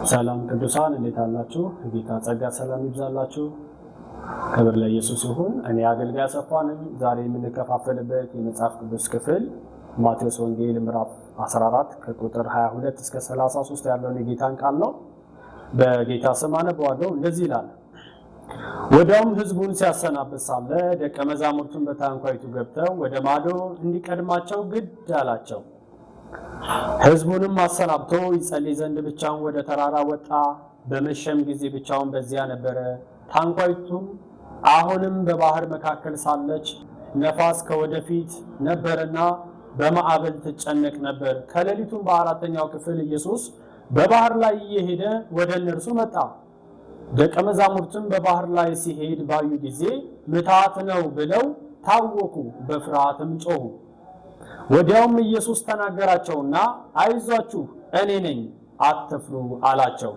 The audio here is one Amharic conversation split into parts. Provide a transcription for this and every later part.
ሰላም ቅዱሳን እንዴት አላችሁ? ጌታ ጸጋ ሰላም ይብዛላችሁ። ክብር ለኢየሱስ ይሁን። እኔ አገልጋይ አሰፋ ነኝ። ዛሬ የምንከፋፈልበት የመጽሐፍ ቅዱስ ክፍል ማቴዎስ ወንጌል ምዕራፍ 14 ከቁጥር 22 እስከ 33 ያለውን የጌታን ቃል ነው። በጌታ ስም አነበዋለሁ። እንደዚህ ይላል። ወዲያውም ሕዝቡን ሲያሰናብት ሳለ ደቀ መዛሙርቱን በታንኳይቱ ገብተው ወደ ማዶ እንዲቀድማቸው ግድ አላቸው። ሕዝቡንም አሰናብቶ ይጸልይ ዘንድ ብቻውን ወደ ተራራ ወጣ። በመሸም ጊዜ ብቻውን በዚያ ነበረ። ታንኳይቱም አሁንም በባህር መካከል ሳለች ነፋስ ከወደፊት ነበርና በማዕበል ትጨነቅ ነበር። ከሌሊቱም በአራተኛው ክፍል ኢየሱስ በባህር ላይ እየሄደ ወደ እነርሱ መጣ። ደቀ መዛሙርቱም በባህር ላይ ሲሄድ ባዩ ጊዜ ምትሃት ነው ብለው ታወኩ፣ በፍርሃትም ጮኹ። ወዲያውም ኢየሱስ ተናገራቸውና አይዟችሁ፣ እኔ ነኝ፣ አትፍሩ አላቸው።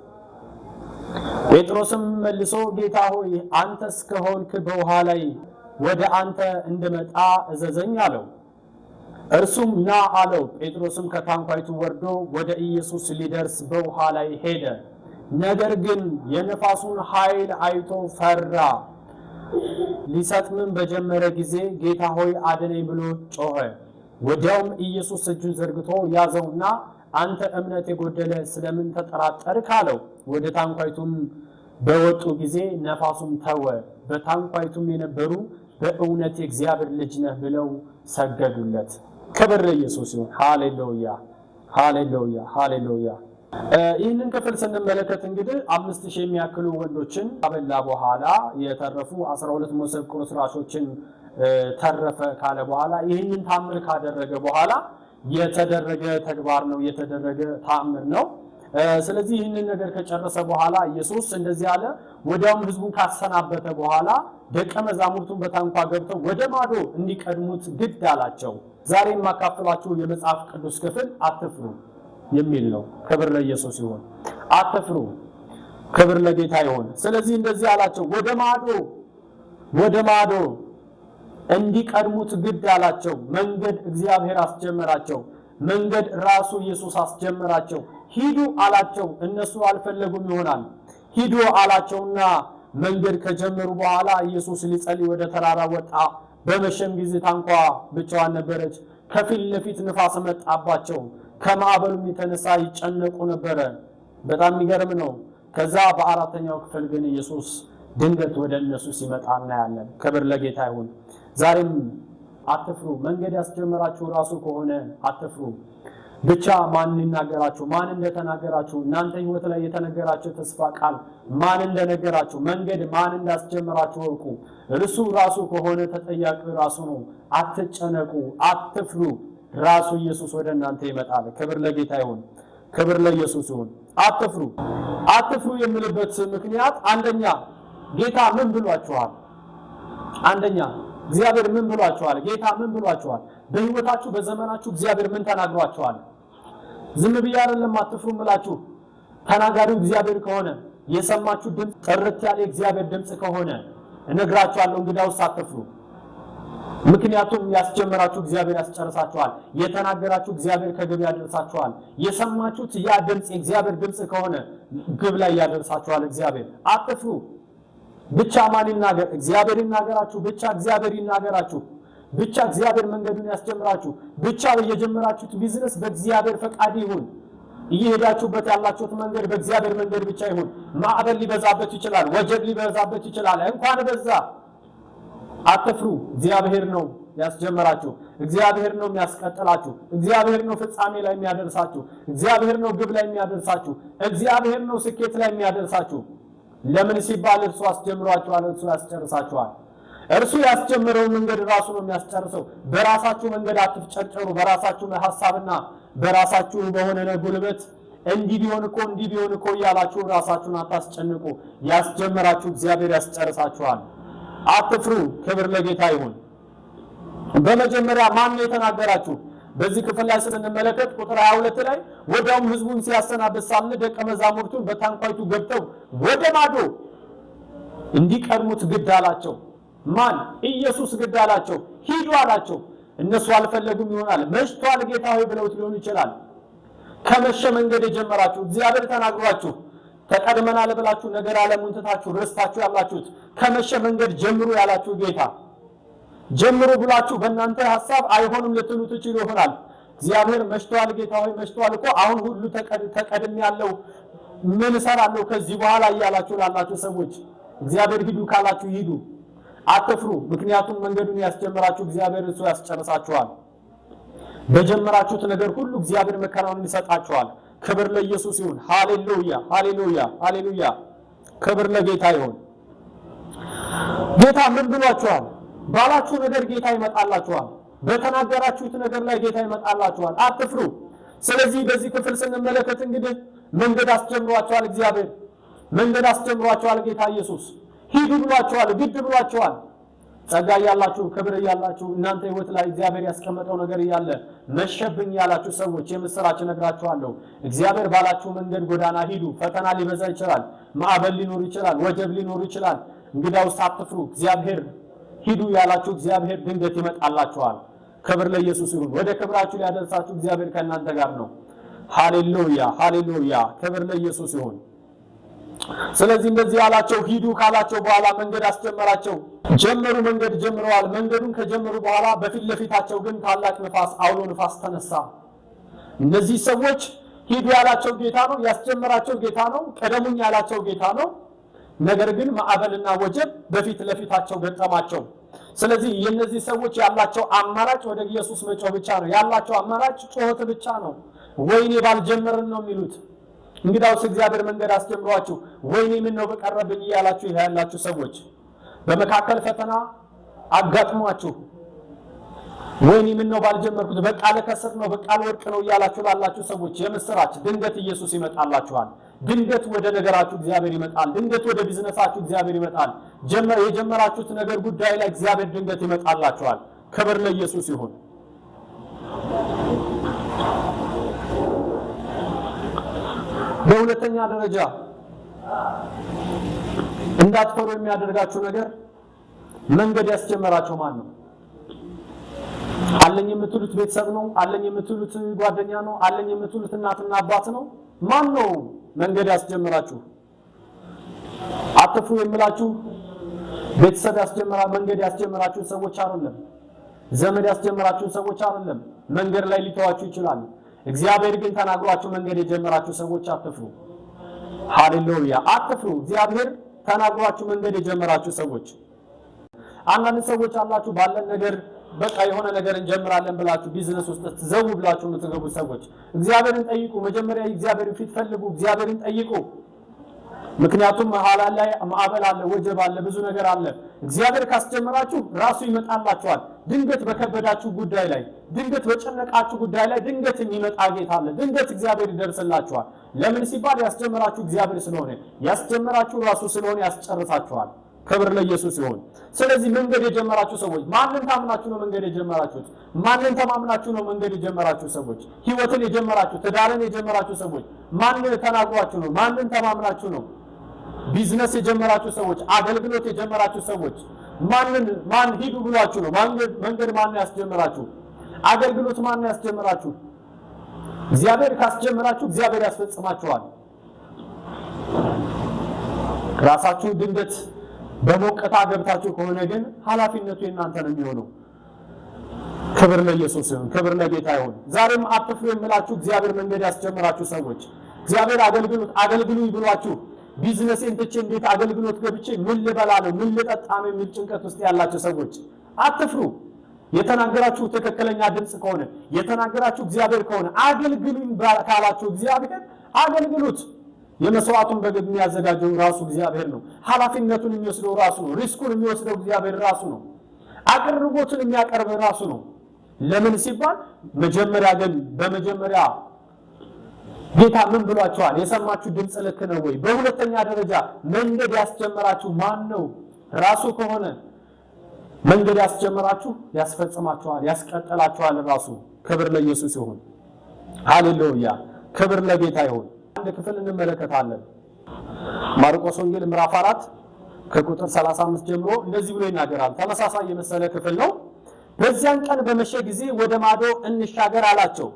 ጴጥሮስም መልሶ ጌታ ሆይ፣ አንተስ ከሆንክ በውሃ ላይ ወደ አንተ እንድመጣ እዘዘኝ አለው። እርሱም ና አለው። ጴጥሮስም ከታንኳይቱ ወርዶ ወደ ኢየሱስ ሊደርስ በውሃ ላይ ሄደ። ነገር ግን የነፋሱን ኃይል አይቶ ፈራ። ሊሰጥምም በጀመረ ጊዜ ጌታ ሆይ አድነኝ ብሎ ጮኸ። ወዲያውም ኢየሱስ እጁን ዘርግቶ ያዘውና አንተ እምነት የጎደለ ስለምን ተጠራጠርክ አለው። ወደ ታንኳይቱም በወጡ ጊዜ ነፋሱም ተወ። በታንኳይቱም የነበሩ በእውነት የእግዚአብሔር ልጅ ነህ ብለው ሰገዱለት። ክብር ለኢየሱስ ይሁን። ሃሌሉያ፣ ሃሌሉያ፣ ሃሌሉያ። ይህንን ክፍል ስንመለከት እንግዲህ 5000 የሚያክሉ ወንዶችን ካበላ በኋላ የተረፉ 12 መሶብ ቁርስራሾችን ተረፈ ካለ በኋላ፣ ይህንን ታምር ካደረገ በኋላ የተደረገ ተግባር ነው፣ የተደረገ ተአምር ነው። ስለዚህ ይህንን ነገር ከጨረሰ በኋላ ኢየሱስ እንደዚህ አለ። ወዲያውም ሕዝቡን ካሰናበተ በኋላ ደቀ መዛሙርቱን በታንኳ ገብተው ወደ ማዶ እንዲቀድሙት ግድ አላቸው። ዛሬ የማካፍላችሁ የመጽሐፍ ቅዱስ ክፍል አትፍሩ የሚል ነው። ክብር ለኢየሱስ ይሁን። አትፍሩ፣ ክብር ለጌታ ይሁን። ስለዚህ እንደዚህ አላቸው፣ ወደ ማዶ እንዲቀድሙት ግድ አላቸው። መንገድ እግዚአብሔር አስጀመራቸው። መንገድ ራሱ ኢየሱስ አስጀመራቸው። ሂዱ አላቸው። እነሱ አልፈለጉም ይሆናል። ሂዱ አላቸውና መንገድ ከጀመሩ በኋላ ኢየሱስ ሊጸልይ ወደ ተራራ ወጣ። በመሸም ጊዜ ታንኳ ብቻዋን ነበረች። ከፊት ለፊት ንፋስ መጣባቸው። ከማዕበሉም የተነሳ ይጨነቁ ነበረ። በጣም የሚገርም ነው። ከዛ በአራተኛው ክፍል ግን ኢየሱስ ድንገት ወደ እነሱ ሲመጣ እናያለን። ክብር ለጌታ ይሁን። ዛሬም አትፍሩ። መንገድ ያስጀመራችሁ ራሱ ከሆነ አትፍሩ። ብቻ ማን ይናገራችሁ፣ ማን እንደተናገራችሁ፣ እናንተ ህይወት ላይ የተነገራችሁ ተስፋ ቃል ማን እንደነገራችሁ፣ መንገድ ማን እንዳስጀመራችሁ እወቁ። እርሱ ራሱ ከሆነ ተጠያቂው ራሱ ነው። አትጨነቁ፣ አትፍሩ። ራሱ ኢየሱስ ወደ እናንተ ይመጣል። ክብር ለጌታ ይሁን። ክብር ለኢየሱስ ይሁን። አትፍሩ። አትፍሩ የምልበት ምክንያት አንደኛ ጌታ ምን ብሏችኋል? አንደኛ እግዚአብሔር ምን ብሏችኋል? ጌታ ምን ብሏችኋል? በህይወታችሁ በዘመናችሁ እግዚአብሔር ምን ተናግሯችኋል? ዝም ብዬ አይደለም አትፍሩ የምላችሁ። ተናጋሪው እግዚአብሔር ከሆነ፣ የሰማችሁ ድምፅ ጥርት ያለ የእግዚአብሔር ድምፅ ከሆነ እነግራችኋለሁ፣ እንግዳውስ አትፍሩ። ምክንያቱም ያስጀመራችሁ እግዚአብሔር ያስጨርሳችኋል። የተናገራችሁ እግዚአብሔር ከግብ ያደርሳችኋል። የሰማችሁት ያ ድምፅ የእግዚአብሔር ድምፅ ከሆነ ግብ ላይ ያደርሳችኋል እግዚአብሔር። አትፍሩ። ብቻ ማን ይናገር? እግዚአብሔር ይናገራችሁ። ብቻ እግዚአብሔር ይናገራችሁ። ብቻ እግዚአብሔር መንገዱን ያስጀምራችሁ። ብቻ የጀመራችሁት ቢዝነስ በእግዚአብሔር ፈቃድ ይሁን። እየሄዳችሁበት ያላችሁት መንገድ በእግዚአብሔር መንገድ ብቻ ይሁን። ማዕበል ሊበዛበት ይችላል። ወጀብ ሊበዛበት ይችላል። እንኳን በዛ፣ አትፍሩ። እግዚአብሔር ነው ያስጀመራችሁ። እግዚአብሔር ነው የሚያስቀጥላችሁ። እግዚአብሔር ነው ፍጻሜ ላይ የሚያደርሳችሁ። እግዚአብሔር ነው ግብ ላይ የሚያደርሳችሁ። እግዚአብሔር ነው ስኬት ላይ የሚያደርሳችሁ። ለምን ሲባል እርሱ አስጀምሯችኋል፣ እርሱ ያስጨርሳችኋል። እርሱ ያስጀመረው መንገድ ራሱ ነው የሚያስጨርሰው። በራሳችሁ መንገድ አትፍጨርጨሩ። በራሳችሁ ሐሳብና በራሳችሁ በሆነ ጉልበት እንዲህ ቢሆን እኮ፣ እንዲህ ቢሆን እኮ እያላችሁ ራሳችሁን አታስጨንቁ። ያስጀመራችሁ እግዚአብሔር ያስጨርሳችኋል። አትፍሩ። ክብር ለጌታ ይሁን። በመጀመሪያ ማን ነው የተናገራችሁ? በዚህ ክፍል ላይ ስንመለከት ቁጥር 22 ላይ ወዲያውም ሕዝቡን ሲያሰናብት ሳለ ደቀ መዛሙርቱን በታንኳይቱ ገብተው ወደ ማዶ እንዲቀድሙት ግድ አላቸው። ማን? ኢየሱስ ግድ አላቸው። ሂዱ አላቸው። እነሱ አልፈለጉም ይሆናል። መሽቷል ጌታ ሆይ ብለውት ሊሆን ይችላል። ከመሸ መንገድ የጀመራችሁ፣ እግዚአብሔር ተናግሯችሁ ተቀድመናል ብላችሁ ነገር ዓለሙን ትታችሁ ረስታችሁ ያላችሁት፣ ከመሸ መንገድ ጀምሩ ያላችሁ ጌታ፣ ጀምሩ ብላችሁ በእናንተ ሐሳብ አይሆንም ልትሉ ትችሉ ይሆናል። እግዚአብሔር መሽቷል፣ ጌታ ሆይ መሽቷል እኮ፣ አሁን ሁሉ ተቀድም ያለው፣ ምን እሰራለሁ ከዚህ በኋላ እያላችሁ ላላችሁ ሰዎች፣ እግዚአብሔር ሂዱ ካላችሁ ሂዱ፣ አትፍሩ። ምክንያቱም መንገዱን ያስጀምራችሁ እግዚአብሔር እሱ ያስጨርሳችኋል። በጀመራችሁት ነገር ሁሉ እግዚአብሔር መከናወንን ይሰጣችኋል። ክብር ለኢየሱስ ይሁን። ሃሌሉያ፣ ሃሌሉያ፣ ሃሌሉያ። ክብር ለጌታ ይሁን። ጌታ ምን ብሏችኋል? ባላችሁ ነገር ጌታ ይመጣላችኋል። በተናገራችሁት ነገር ላይ ጌታ ይመጣላችኋል። አትፍሩ። ስለዚህ በዚህ ክፍል ስንመለከት እንግዲህ መንገድ አስጀምሯቸዋል እግዚአብሔር፣ መንገድ አስጀምሯቸዋል ጌታ ኢየሱስ። ሂዱ ብሏቸዋል፣ ግድ ብሏቸዋል። ጸጋ እያላችሁ፣ ክብር እያላችሁ፣ እናንተ ህይወት ላይ እግዚአብሔር ያስቀመጠው ነገር እያለ መሸብኝ ያላችሁ ሰዎች የምስራች እነግራችኋለሁ። እግዚአብሔር ባላችሁ መንገድ ጎዳና ሂዱ። ፈተና ሊበዛ ይችላል፣ ማዕበል ሊኖር ይችላል፣ ወጀብ ሊኖር ይችላል። እንግዳውስ አትፍሩ። እግዚአብሔር ሂዱ ያላችሁ እግዚአብሔር ድንገት ይመጣላችኋል። ክብር ለኢየሱስ ይሁን። ወደ ክብራችሁ ሊያደርሳችሁ እግዚአብሔር ከእናንተ ጋር ነው። ሃሌሉያ፣ ሃሌሉያ። ክብር ለኢየሱስ ይሁን። ስለዚህ እንደዚህ ያላቸው፣ ሂዱ ካላቸው በኋላ መንገድ አስጀመራቸው። ጀመሩ፣ መንገድ ጀምረዋል። መንገዱን ከጀመሩ በኋላ በፊት ለፊታቸው ግን ታላቅ ንፋስ፣ አውሎ ንፋስ ተነሳ። እነዚህ ሰዎች ሂዱ ያላቸው ጌታ ነው፣ ያስጀመራቸው ጌታ ነው፣ ቀደሙኝ ያላቸው ጌታ ነው። ነገር ግን ማዕበልና ወጀብ በፊት ለፊታቸው ገጠማቸው። ስለዚህ የነዚህ ሰዎች ያላቸው አማራጭ ወደ ኢየሱስ መጮህ ብቻ ነው። ያላቸው አማራጭ ጩኸት ብቻ ነው። ወይኔ ባልጀመርን ነው የሚሉት። እንግዳውስ እግዚአብሔር መንገድ አስጀምሯችሁ ወይኔ ምን ነው በቀረብኝ እያላችሁ ይሄ ያላችሁ ሰዎች፣ በመካከል ፈተና አጋጥሟችሁ ወይኔ ምን ነው ባልጀመርኩት፣ በቃ ልከስር ነው፣ በቃ ልወድቅ ነው እያላችሁ ላላችሁ ሰዎች የምስራች፣ ድንገት ኢየሱስ ይመጣላችኋል። ድንገት ወደ ነገራችሁ እግዚአብሔር ይመጣል። ድንገት ወደ ቢዝነሳችሁ እግዚአብሔር ይመጣል። የጀመራችሁት ነገር ጉዳይ ላይ እግዚአብሔር ድንገት ይመጣላችኋል። ክብር ለኢየሱስ ይሁን። በሁለተኛ ደረጃ እንዳትፈሩ የሚያደርጋችሁ ነገር መንገድ ያስጀመራቸው ማን ነው? አለኝ የምትሉት ቤተሰብ ነው? አለኝ የምትሉት ጓደኛ ነው? አለኝ የምትሉት እናትና አባት ነው? ማን ነው መንገድ ያስጀመራችሁ? አትፍሩ የምላችሁ ቤተሰብ ያስጀመራ መንገድ ያስጀመራችሁ ሰዎች አይደለም። ዘመድ ያስጀመራችሁ ሰዎች አይደለም። መንገድ ላይ ሊተዋችሁ ይችላል። እግዚአብሔር ግን ተናግሯችሁ መንገድ የጀመራችሁ ሰዎች አትፍሩ። ሃሌሉያ፣ አትፍሩ። እግዚአብሔር ተናግሯችሁ መንገድ የጀመራችሁ ሰዎች፣ አንዳንድ ሰዎች አላችሁ፣ ባለን ነገር በቃ የሆነ ነገር እንጀምራለን ብላችሁ ቢዝነስ ውስጥ ዘው ብላችሁ የምትገቡ ሰዎች፣ እግዚአብሔርን ጠይቁ። መጀመሪያ እግዚአብሔርን ፊት ፈልጉ። እግዚአብሔርን ጠይቁ። ምክንያቱም መሀል ላይ ማዕበል አለ፣ ወጀብ አለ፣ ብዙ ነገር አለ። እግዚአብሔር ካስጀመራችሁ ራሱ ይመጣላችኋል። ድንገት በከበዳችሁ ጉዳይ ላይ፣ ድንገት በጨነቃችሁ ጉዳይ ላይ ድንገት የሚመጣ ጌታ አለ። ድንገት እግዚአብሔር ይደርስላችኋል። ለምን ሲባል ያስጀመራችሁ እግዚአብሔር ስለሆነ፣ ያስጀመራችሁ ራሱ ስለሆነ ያስጨርሳችኋል። ክብር ለኢየሱስ ይሁን። ስለዚህ መንገድ የጀመራችሁ ሰዎች፣ ማንን ታምናችሁ ነው መንገድ የጀመራችሁት? ማንን ተማምናችሁ ነው መንገድ የጀመራችሁ ሰዎች? ህይወትን የጀመራችሁ፣ ትዳርን የጀመራችሁ ሰዎች ማንን ተናግሯችሁ ነው? ማንን ተማምናችሁ ነው? ቢዝነስ የጀመራችሁ ሰዎች፣ አገልግሎት የጀመራችሁ ሰዎች ማንን ማን ሂዱ ብሏችሁ ነው? መንገድ ማን ያስጀመራችሁ? አገልግሎት ማን ያስጀመራችሁ? እግዚአብሔር ካስጀመራችሁ እግዚአብሔር ያስፈጽማችኋል። ራሳችሁ ድንገት በሞቅታ ገብታችሁ ከሆነ ግን ኃላፊነቱ የእናንተ ነው የሚሆነው። ክብር ለኢየሱስ ይሁን፣ ክብር ለጌታ ይሁን። ዛሬም አትፍሩ የምላችሁ እግዚአብሔር መንገድ ያስጀመራችሁ ሰዎች፣ እግዚአብሔር አገልግሎት አገልግሉኝ ብሏችሁ ቢዝነሴን ትቼ እንዴት አገልግሎት ገብቼ ምን ልበላ ነው፣ ምን ልጠጣ ነው የሚል ጭንቀት ውስጥ ያላችሁ ሰዎች አትፍሩ። የተናገራችሁ ትክክለኛ ድምፅ ከሆነ፣ የተናገራችሁ እግዚአብሔር ከሆነ፣ አገልግሉኝ ካላችሁ እግዚአብሔር አገልግሉት። የመስዋዕቱን በግ የሚያዘጋጀው ራሱ እግዚአብሔር ነው። ኃላፊነቱን የሚወስደው ራሱ ነው። risk ኡን የሚወስደው እግዚአብሔር ራሱ ነው። አቅርቦቱን የሚያቀርብ ራሱ ነው። ለምን ሲባል መጀመሪያ ግን በመጀመሪያ ጌታ ምን ብሏችኋል? የሰማችሁ ድምፅ ልክ ነው ወይ? በሁለተኛ ደረጃ መንገድ ያስጀመራችሁ ማን ነው? ራሱ ከሆነ መንገድ ያስጀመራችሁ ያስፈጽማችኋል፣ ያስቀጥላችኋል ራሱ። ክብር ለኢየሱስ ይሁን። ሃሌሉያ! ክብር ለጌታ ይሁን። አንድ ክፍል እንመለከታለን። ማርቆስ ወንጌል ምዕራፍ 4 ከቁጥር 35 ጀምሮ እንደዚህ ብሎ ይናገራል። ተመሳሳይ የመሰለ ክፍል ነው። በዚያን ቀን በመሸ ጊዜ ወደ ማዶ እንሻገር አላቸው።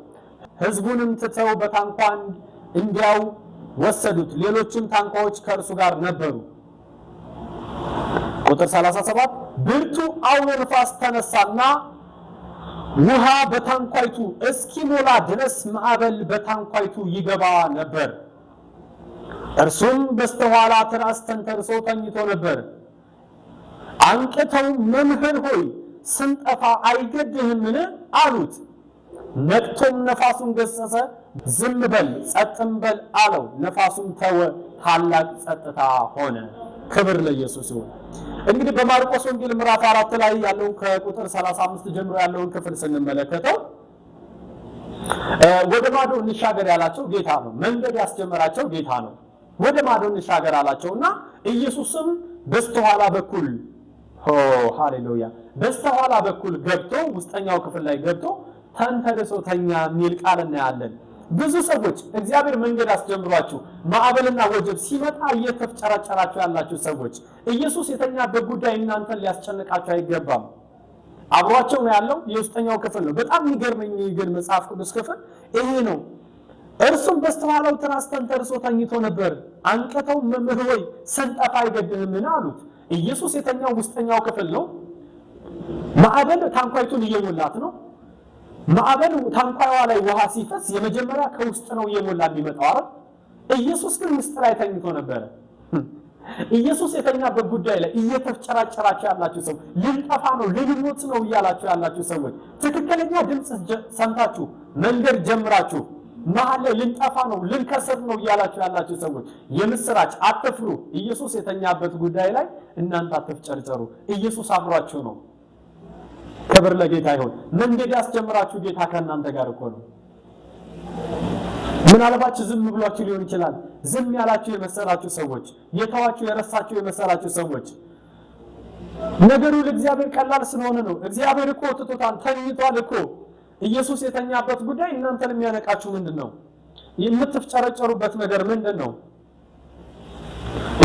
ሕዝቡንም ትተው በታንኳ እንዲያው ወሰዱት። ሌሎችም ታንኳዎች ከእርሱ ጋር ነበሩ። ቁጥር 37፣ ብርቱ አውሎ ንፋስ ተነሳና ውሃ በታንኳይቱ እስኪሞላ ድረስ ማዕበል በታንኳይቱ ይገባ ነበር። እርሱም በስተኋላ ትራስ ተንተርሶ ተኝቶ ነበር። አንቅተው መምህር ሆይ፣ ስንጠፋ አይገድህምን? አሉት። ነቅቶም ነፋሱን ገሰጸ፣ ዝም በል ጸጥም በል አለው። ነፋሱም ተወ፣ ታላቅ ጸጥታ ሆነ። ክብር ለኢየሱስ ይሁን። እንግዲህ በማርቆስ ወንጌል ምዕራፍ 4 ላይ ያለውን ከቁጥር 35 ጀምሮ ያለውን ክፍል ስንመለከተው ወደ ማዶ እንሻገር ያላቸው ጌታ ነው። መንገድ ያስጀመራቸው ጌታ ነው። ወደ ማዶ እንሻገር አላቸውና ኢየሱስም በስተኋላ በኩል፣ ሆ ሃሌሉያ፣ በስተኋላ በኩል ገብቶ፣ ውስጠኛው ክፍል ላይ ገብቶ ተንተርሶ ተኛ የሚል ቃል እናያለን። ብዙ ሰዎች እግዚአብሔር መንገድ አስጀምሯችሁ ማዕበልና ወጀብ ሲመጣ እየተፍጨራጨራችሁ ያላችሁ ሰዎች፣ ኢየሱስ የተኛበት ጉዳይ እናንተን ሊያስጨንቃችሁ አይገባም። አብሯቸው ነው ያለው፣ የውስጠኛው ክፍል ነው። በጣም የሚገርመኝ ግን መጽሐፍ ቅዱስ ክፍል ይሄ ነው። እርሱም በስተኋላው ትራስ ተንተርሶ ተኝቶ ነበር። አንቅተው መምህር ሆይ፣ ስንጠፋ አይገድህምን? አሉት። ኢየሱስ የተኛው ውስጠኛው ክፍል ነው። ማዕበል ታንኳይቱን እየሞላት ነው። ማዕበል ታንኳይዋ ላይ ውሃ ሲፈስ የመጀመሪያ ከውስጥ ነው እየሞላ የሚመጣው አይደል? ኢየሱስ ግን ውስጥ ላይ ተኝቶ ነበረ። ኢየሱስ የተኛበት ጉዳይ ላይ እየተፍጨራጨራችሁ ያላችሁ ሰው፣ ልንጠፋ ነው፣ ልንሞት ነው እያላችሁ ያላችሁ ሰዎች፣ ትክክለኛ ድምፅ ሰምታችሁ መንገድ ጀምራችሁ መሀል ላይ ልንጠፋ ነው፣ ልንከስር ነው እያላችሁ ያላችሁ ሰዎች የምስራች፣ አትፍሩ። ኢየሱስ የተኛበት ጉዳይ ላይ እናንተ አትፍጨርጨሩ። ኢየሱስ አብሯችሁ ነው። ክብር ለጌታ ይሁን። መንገድ ያስጀምራችሁ ጌታ ከእናንተ ጋር እኮ ነው። ምናልባት ዝም ብሏችሁ ሊሆን ይችላል። ዝም ያላችሁ የመሰላችሁ ሰዎች፣ የተዋችሁ የረሳችሁ የመሰላችሁ ሰዎች፣ ነገሩ ለእግዚአብሔር ቀላል ስለሆነ ነው። እግዚአብሔር እኮ ትቶታል፣ ተኝቷል እኮ። ኢየሱስ የተኛበት ጉዳይ እናንተን የሚያነቃችሁ ምንድን ነው? የምትፍጨረጨሩበት ነገር ምንድን ነው?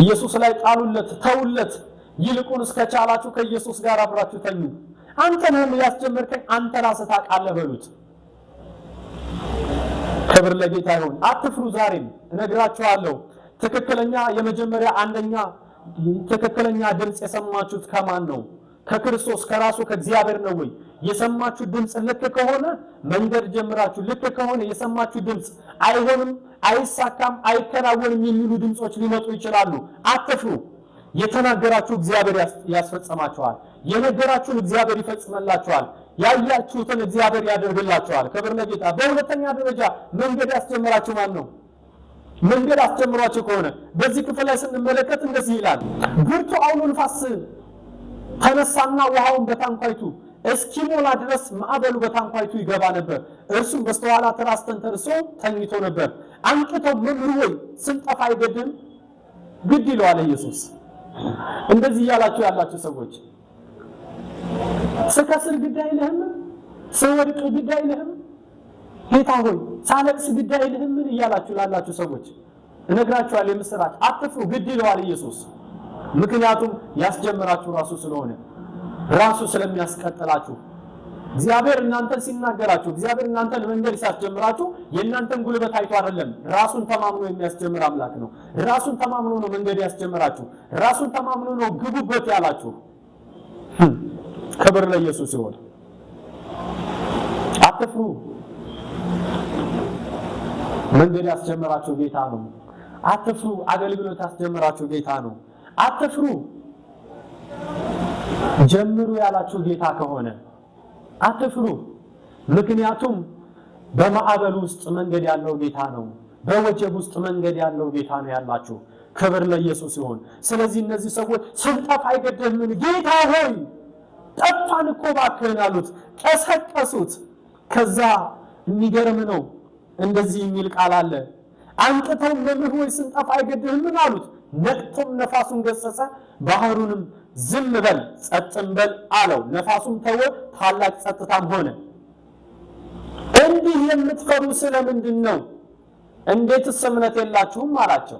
ኢየሱስ ላይ ጣሉለት፣ ተውለት። ይልቁን እስከቻላችሁ ከኢየሱስ ጋር አብራችሁ ተኙ። አንተ ነህ ያስጀመርከኝ፣ አንተ ራስህ ታውቃለህ በሉት። ክብር ለጌታ ይሁን። አትፍሩ። ዛሬም እነግራችኋለሁ፣ ትክክለኛ የመጀመሪያ አንደኛ ትክክለኛ ድምፅ የሰማችሁት ከማን ነው? ከክርስቶስ ከራሱ ከእግዚአብሔር ነው ወይ? የሰማችሁ ድምፅ ልክ ከሆነ መንገድ ጀምራችሁ፣ ልክ ከሆነ የሰማችሁ ድምፅ አይሆንም፣ አይሳካም፣ አይከናወንም የሚሉ ድምፆች ሊመጡ ይችላሉ። አትፍሩ። የተናገራችሁ እግዚአብሔር ያስፈጽማችኋል። የነገራችሁን እግዚአብሔር ይፈጽምላችኋል። ያያችሁትን እግዚአብሔር ያደርግላችኋል። ክብር ለጌታ። በሁለተኛ ደረጃ መንገድ ያስጀመራችሁ ማን ነው? መንገድ አስጀምሯችሁ ከሆነ በዚህ ክፍል ላይ ስንመለከት እንደዚህ ይላል። ብርቱ አውሎ ንፋስ ተነሳና ውሃውን በታንኳይቱ እስኪሞላ ድረስ ማዕበሉ በታንኳይቱ ይገባ ነበር። እርሱም በስተኋላ ትራስ ተንተርሶ ተኝቶ ነበር። አንቅተው መምህር ሆይ፣ ስንጠፋ አይገድም? ግድ ይለዋል ኢየሱስ። እንደዚህ እያላችሁ ያላችሁ ሰዎች፣ ስከስር ግድ አይልህም? ስወድቅ ግድ አይልህም? ጌታ ሆይ፣ ሳለቅስ ግድ አይልህም? እያላችሁ ላላችሁ ሰዎች እነግራችኋለሁ የምስራች፣ አትፍሩ፣ ግድ ይለዋል ኢየሱስ። ምክንያቱም ያስጀምራችሁ ራሱ ስለሆነ ራሱ ስለሚያስቀጥላችሁ። እግዚአብሔር እናንተን ሲናገራችሁ፣ እግዚአብሔር እናንተን መንገድ ሲያስጀምራችሁ የእናንተን ጉልበት አይቶ አይደለም። ራሱን ተማምኖ የሚያስጀምር አምላክ ነው። ራሱን ተማምኖ ነው መንገድ ያስጀምራችሁ። ራሱን ተማምኖ ነው ግቡበት ያላችሁ። ክብር ለኢየሱስ ይሁን። አትፍሩ። መንገድ ያስጀመራችሁ ጌታ ነው። አትፍሩ። አገልግሎት ያስጀመራችሁ ጌታ ነው። አትፍሩ። ጀምሩ ያላችሁ ጌታ ከሆነ አትፍሩ። ምክንያቱም በማዕበል ውስጥ መንገድ ያለው ጌታ ነው። በወጀብ ውስጥ መንገድ ያለው ጌታ ነው ያላችሁ። ክብር ለኢየሱስ ይሁን። ስለዚህ እነዚህ ሰዎች ስንጠፋ አይገድህምን? ጌታ ሆይ፣ ጠፋን እኮ እባክህን አሉት። ቀሰቀሱት። ከዛ የሚገርም ነው፣ እንደዚህ የሚል ቃል አለ። አንቅተው መምህር ሆይ፣ ስንጠፋ አይገድህምን? አሉት። ነቅቶም ነፋሱን ገሰጸ፣ ባህሩንም ዝም በል ጸጥም በል አለው። ነፋሱም ተወ፣ ታላቅ ጸጥታም ሆነ። እንዲህ የምትፈሩ ስለምንድን ነው? እንዴትስ እምነት የላችሁም? አላቸው።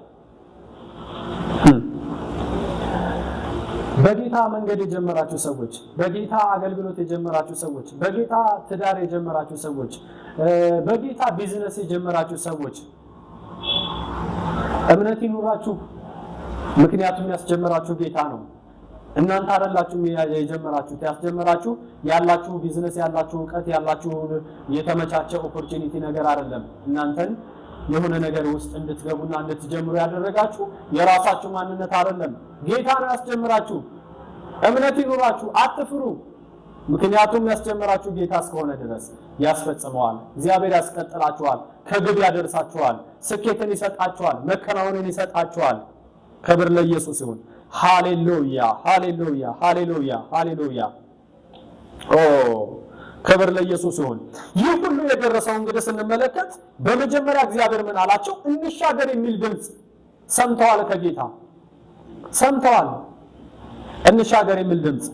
በጌታ መንገድ የጀመራችሁ ሰዎች፣ በጌታ አገልግሎት የጀመራችሁ ሰዎች፣ በጌታ ትዳር የጀመራችሁ ሰዎች፣ በጌታ ቢዝነስ የጀመራችሁ ሰዎች፣ እምነት ይኑራችሁ። ምክንያቱም ያስጀመራችሁ ጌታ ነው። እናንተ አይደላችሁም የጀመራችሁት። ያስጀመራችሁ ያላችሁ ቢዝነስ፣ ያላችሁ እውቀት፣ ያላችሁ የተመቻቸ opportunity ነገር አይደለም። እናንተን የሆነ ነገር ውስጥ እንድትገቡና እንድትጀምሩ ያደረጋችሁ የራሳችሁ ማንነት አይደለም። ጌታ ነው ያስጀምራችሁ። እምነት ይኑራችሁ፣ አትፍሩ። ምክንያቱም ያስጀመራችሁ ጌታ እስከሆነ ድረስ ያስፈጽመዋል። እግዚአብሔር ያስቀጥላችኋል፣ ከግብ ያደርሳችኋል፣ ስኬትን ይሰጣችኋል፣ መከናወንን ይሰጣችኋል። ክብር ለኢየሱስ ይሁን። ሃሌሉያ፣ ሃሌሉያ፣ ሃሌሉያ፣ ሃሌሉያ። ኦ፣ ክብር ለኢየሱስ ይሁን። ይህ ሁሉ የደረሰው እንግዲህ ስንመለከት በመጀመሪያ እግዚአብሔር ምን አላቸው? እንሻገር የሚል ድምፅ ሰምተዋል፣ ከጌታ ሰምተዋል። እንሻገር የሚል ድምፅ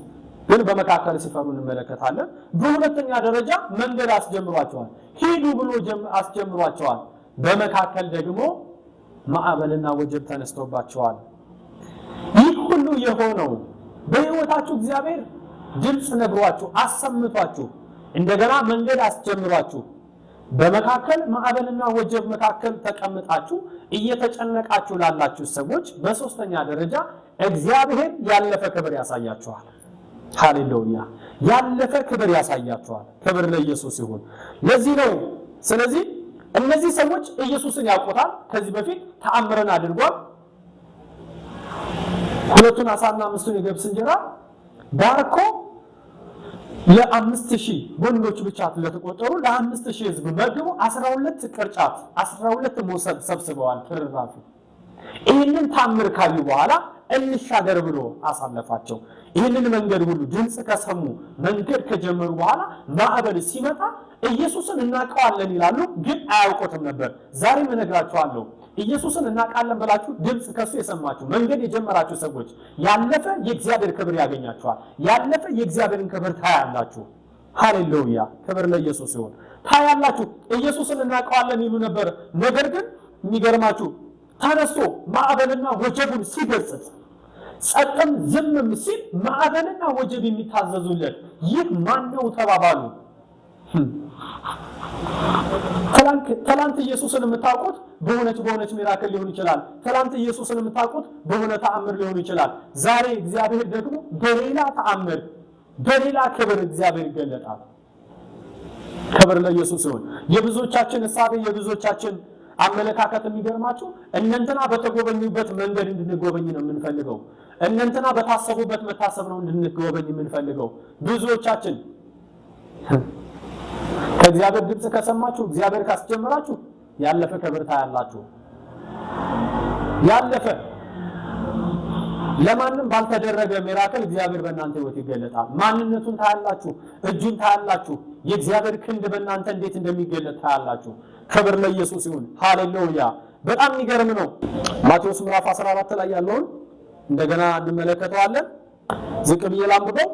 ግን በመካከል ሲፈሩ እንመለከታለን። በሁለተኛ ደረጃ መንገድ አስጀምሯቸዋል። ሂዱ ብሎ አስጀምሯቸዋል። በመካከል ደግሞ ማዕበልና ወጀብ ተነስቶባቸዋል። ይህ ሁሉ የሆነው በሕይወታችሁ እግዚአብሔር ድምፅ ነግሯችሁ፣ አሰምቷችሁ፣ እንደገና መንገድ አስጀምሯችሁ፣ በመካከል ማዕበልና ወጀብ መካከል ተቀምጣችሁ እየተጨነቃችሁ ላላችሁ ሰዎች በሶስተኛ ደረጃ እግዚአብሔር ያለፈ ክብር ያሳያችኋል። ሃሌሉያ! ያለፈ ክብር ያሳያችኋል። ክብር ለኢየሱስ ይሁን። ለዚህ ነው፣ ስለዚህ እነዚህ ሰዎች ኢየሱስን ያውቁታል። ከዚህ በፊት ተአምረን አድርጓል። ሁለቱን አሳና አምስቱን የገብስ እንጀራ ባርኮ ለ5,000 ወንዶች ብቻ ለተቆጠሩ ለ5,000 ሕዝብ መግቦ 12 ቅርጫት፣ 12 መሶብ ሰብስበዋል ትርራፊ። ይህንን ታምር ካዩ በኋላ እንሻገር ብሎ አሳለፋቸው። ይህንን መንገድ ሁሉ ድምፅ ከሰሙ፣ መንገድ ከጀመሩ በኋላ ማዕበል ሲመጣ ኢየሱስን እናውቀዋለን ይላሉ፣ ግን አያውቁትም ነበር። ዛሬም እነግራችኋለሁ፣ ኢየሱስን እናውቃለን ብላችሁ ድምፅ ከሱ የሰማችሁ፣ መንገድ የጀመራችሁ ሰዎች ያለፈ የእግዚአብሔር ክብር ያገኛችኋል። ያለፈ የእግዚአብሔርን ክብር ታያላችሁ። ሃሌሉያ! ክብር ለኢየሱስ ይሁን። ታያላችሁ። ኢየሱስን እናውቀዋለን ይሉ ነበር። ነገር ግን የሚገርማችሁ ተነስቶ ማዕበልና ወጀቡን ሲገስጽ፣ ጸጥም ዝምም ሲል ማዕበልና ወጀብ የሚታዘዙለት ይህ ማን ነው ተባባሉ። ትላንት ኢየሱስን የምታውቁት በሆነች miracle ሊሆን ይችላል። ትላንት ኢየሱስን የምታውቁት በሆነ ተአምር ሊሆን ይችላል። ዛሬ እግዚአብሔር ደግሞ በሌላ ተአምር፣ በሌላ ክብር እግዚአብሔር ይገለጣል። ክብር ለኢየሱስ ይሁን። የብዙዎቻችን እሳቤ፣ የብዙዎቻችን አመለካከት የሚገርማችሁ እነንትና በተጎበኙበት መንገድ እንድንጎበኝ ነው የምንፈልገው። እነንትና በታሰቡበት መታሰብ ነው እንድንጎበኝ የምንፈልገው። ብዙዎቻችን ከእግዚአብሔር ድምፅ ከሰማችሁ፣ እግዚአብሔር ካስጀመራችሁ ያለፈ ክብር ታያላችሁ። ያለፈ ለማንም ባልተደረገ miracle እግዚአብሔር በእናንተ ህይወት ይገለጣል። ማንነቱን ታያላችሁ፣ እጁን ታያላችሁ፣ የእግዚአብሔር ክንድ በእናንተ እንዴት እንደሚገለጥ ታያላችሁ። ክብር ለኢየሱስ ይሁን። ሃሌሉያ! በጣም የሚገርም ነው። ማቴዎስ ምዕራፍ 14 ላይ ያለውን እንደገና እንመለከተዋለን። ዝቅ ብዬ ላንብበው።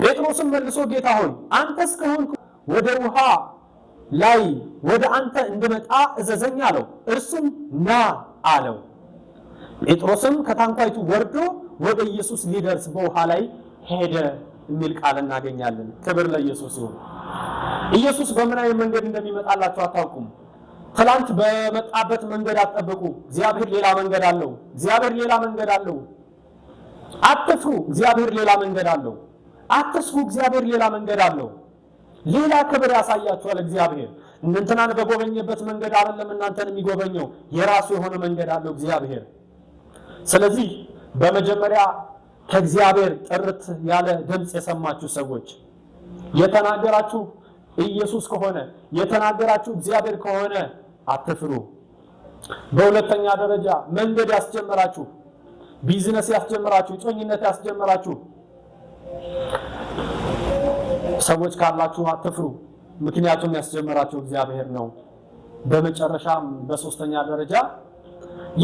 ጴጥሮስም መልሶ "ጌታ ሆይ፣ አንተስ ከሆንክ ወደ ውሃ ላይ ወደ አንተ እንድመጣ እዘዘኝ" አለው። እርሱም "ና" አለው። ጴጥሮስም ከታንኳይቱ ወርዶ ወደ ኢየሱስ ሊደርስ በውሃ ላይ ሄደ የሚል ቃል እናገኛለን። ክብር ለኢየሱስ ይሁን። ኢየሱስ በምን አይነት መንገድ እንደሚመጣላችሁ አታውቁም። ትላንት በመጣበት መንገድ አትጠብቁ። እግዚአብሔር ሌላ መንገድ አለው። እግዚአብሔር ሌላ መንገድ አለው። አትፍሩ። እግዚአብሔር ሌላ መንገድ አለው። አትስጉ። እግዚአብሔር ሌላ መንገድ አለው። ሌላ ክብር ያሳያችኋል እግዚአብሔር። እንትናን በጎበኘበት መንገድ አይደለም እናንተን የሚጎበኘው፣ የራሱ የሆነ መንገድ አለው እግዚአብሔር። ስለዚህ በመጀመሪያ ከእግዚአብሔር ጥርት ያለ ድምፅ የሰማችሁ ሰዎች፣ የተናገራችሁ ኢየሱስ ከሆነ፣ የተናገራችሁ እግዚአብሔር ከሆነ አትፍሩ። በሁለተኛ ደረጃ መንገድ ያስጀመራችሁ፣ ቢዝነስ ያስጀመራችሁ፣ እጮኝነት ያስጀመራችሁ ሰዎች ካላችሁ አትፍሩ። ምክንያቱም ያስጀመራችሁ እግዚአብሔር ነው። በመጨረሻም በሶስተኛ ደረጃ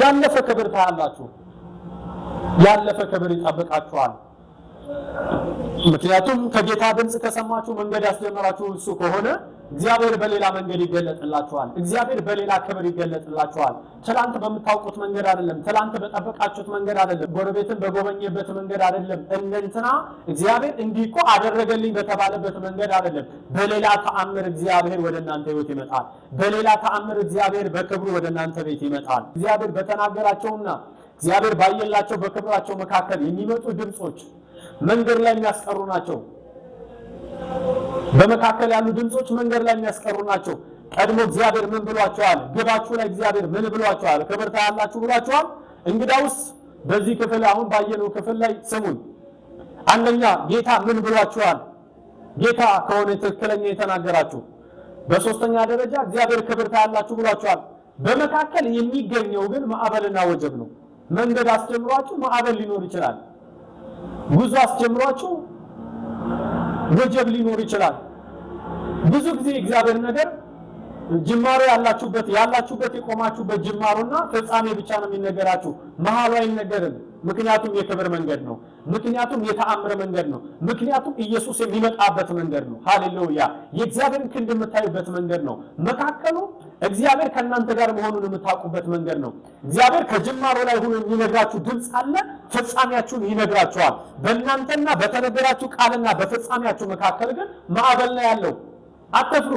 ያለፈ ክብር ታያላችሁ። ያለፈ ክብር ይጠብቃችኋል። ምክንያቱም ከጌታ ድምፅ ከሰማችሁ፣ መንገድ ያስጀመራችሁ እሱ ከሆነ፣ እግዚአብሔር በሌላ መንገድ ይገለጥላችኋል። እግዚአብሔር በሌላ ክብር ይገለጥላችኋል። ትላንት በምታውቁት መንገድ አይደለም። ትላንት በጠበቃችሁት መንገድ አይደለም። ጎረቤትን በጎበኘበት መንገድ አይደለም። እነንትና እግዚአብሔር እንዲህ እኮ አደረገልኝ በተባለበት መንገድ አይደለም። በሌላ ተአምር እግዚአብሔር ወደ እናንተ ሕይወት ይመጣል። በሌላ ተአምር እግዚአብሔር በክብሩ ወደ እናንተ ቤት ይመጣል። እግዚአብሔር በተናገራቸውና እግዚአብሔር ባየላቸው በክብራቸው መካከል የሚመጡ ድምፆች መንገድ ላይ የሚያስቀሩ ናቸው። በመካከል ያሉ ድምፆች መንገድ ላይ የሚያስቀሩ ናቸው። ቀድሞ እግዚአብሔር ምን ብሏቸዋል? ግባችሁ ላይ እግዚአብሔር ምን ብሏቸዋል? ክብር ታያላችሁ ብሏቸዋል። እንግዳውስ በዚህ ክፍል፣ አሁን ባየነው ክፍል ላይ ስሙን። አንደኛ ጌታ ምን ብሏቸዋል? ጌታ ከሆነ ትክክለኛ የተናገራችሁ። በሶስተኛ ደረጃ እግዚአብሔር ክብር ታያላችሁ ብሏቸዋል። በመካከል የሚገኘው ግን ማዕበልና ወጀብ ነው። መንገድ አስጀምሯችሁ ማዕበል ሊኖር ይችላል። ጉዞ አስጀምሯችሁ ወጀብ ሊኖር ይችላል። ብዙ ጊዜ እግዚአብሔር ነገር ጅማሮ ያላችሁበት የቆማችሁበት ጅማሮና ፍጻሜ ብቻ ነው የሚነገራችሁ፣ መሀሉ አይነገርም። ምክንያቱም የክብር መንገድ ነው። ምክንያቱም የተአምር መንገድ ነው። ምክንያቱም ኢየሱስ የሚመጣበት መንገድ ነው። ሃሌሉያ! የእግዚአብሔርን ክንድ የምታዩበት መንገድ ነው። መካከሉ እግዚአብሔር ከእናንተ ጋር መሆኑን የምታውቁበት መንገድ ነው። እግዚአብሔር ከጅማሮ ላይ ሆኖ የሚነግራችሁ ድምፅ አለ። ፍጻሜያችሁን ይነግራችኋል። በእናንተና በተነገራችሁ ቃልና በፍጻሜያችሁ መካከል ግን ማዕበል ነው ያለው። አትፍሩ።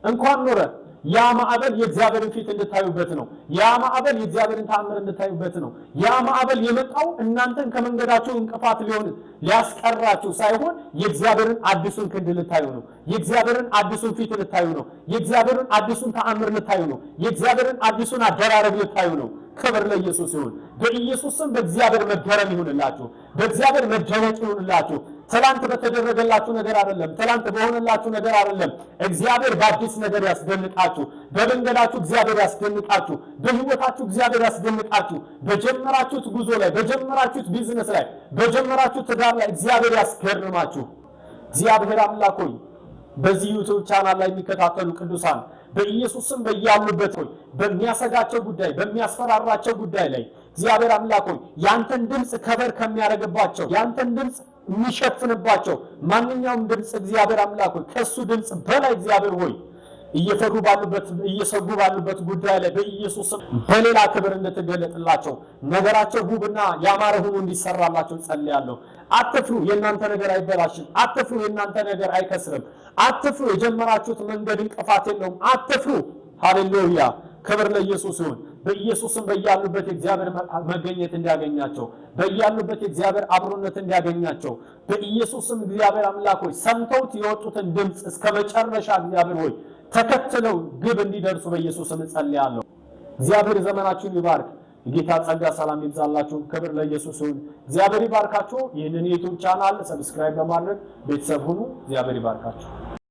እንኳን ኖረ ያ ማዕበል የእግዚአብሔርን ፊት እንድታዩበት ነው። ያ ማዕበል የእግዚአብሔርን ተአምር እንድታዩበት ነው። ያ ማዕበል የመጣው እናንተን ከመንገዳችሁ እንቅፋት ሊሆን ሊያስቀራችሁ ሳይሆን የእግዚአብሔርን አዲሱን ክንድ ልታዩ ነው። የእግዚአብሔርን አዲሱን ፊት ልታዩ ነው። የእግዚአብሔርን አዲሱን ተአምር ልታዩ ነው። የእግዚአብሔርን አዲሱን አደራረግ ልታዩ ነው። ክብር ለኢየሱስ ይሁን። በኢየሱስ ስም በእግዚአብሔር መገረም ይሁንላችሁ። በእግዚአብሔር መደነቅ ይሁንላችሁ። ትላንት በተደረገላችሁ ነገር አይደለም። ትላንት በሆነላችሁ ነገር አይደለም። እግዚአብሔር በአዲስ ነገር ያስደንቃችሁ። በመንገዳችሁ እግዚአብሔር ያስደንቃችሁ። በሕይወታችሁ እግዚአብሔር ያስደንቃችሁ። በጀመራችሁት ጉዞ ላይ፣ በጀመራችሁት ቢዝነስ ላይ፣ በጀመራችሁት ትዳር ላይ እግዚአብሔር ያስገርማችሁ። እግዚአብሔር አምላክ ሆይ፣ በዚህ YouTube channel ላይ የሚከታተሉ ቅዱሳን በኢየሱስ ስም በያሉበት ሆይ፣ በሚያሰጋቸው ጉዳይ፣ በሚያስፈራራቸው ጉዳይ ላይ እግዚአብሔር አምላክ ሆይ፣ ያንተን ድምፅ cover ከሚያደርግባቸው፣ ያንተን ድምፅ የሚሸፍንባቸው ማንኛውም ድምፅ፣ እግዚአብሔር አምላክ ሆይ፣ ከሱ ድምፅ በላይ እግዚአብሔር ሆይ፣ እየፈሩ ባሉበት፣ እየሰጉ ባሉበት ጉዳይ ላይ በኢየሱስ ስም በሌላ ክብር እንድትገለጥላቸው፣ ነገራቸው ውብና ያማረ ሆኖ እንዲሰራላቸው ጸልያለሁ። አትፍሩ፣ የእናንተ ነገር አይበላሽም። አትፍሩ፣ የእናንተ ነገር አይከስርም። አትፍሩ፣ የጀመራችሁት መንገድ እንቅፋት የለውም። አትፍሩ። ሃሌሉያ! ክብር ለኢየሱስ ይሁን። በኢየሱስ ስም በያሉበት የእግዚአብሔር መገኘት እንዲያገኛቸው፣ በያሉበት የእግዚአብሔር አብሮነት እንዲያገኛቸው፣ በኢየሱስ ስም እግዚአብሔር አምላክ ሆይ፣ ሰምተውት የወጡትን ድምፅ እስከ መጨረሻ እግዚአብሔር ሆይ ተከትለው ግብ እንዲደርሱ በኢየሱስ ስም እጸልያለሁ። እግዚአብሔር ዘመናችሁን ይባርክ። የጌታ ጸጋ ሰላም ይብዛላችሁ። ክብር ለኢየሱስ ይሁን። እግዚአብሔር ይባርካችሁ። ይህንን የ YouTube channel subscribe በማድረግ ቤተሰብ ሁኑ። እግዚአብሔር ይባርካችሁ።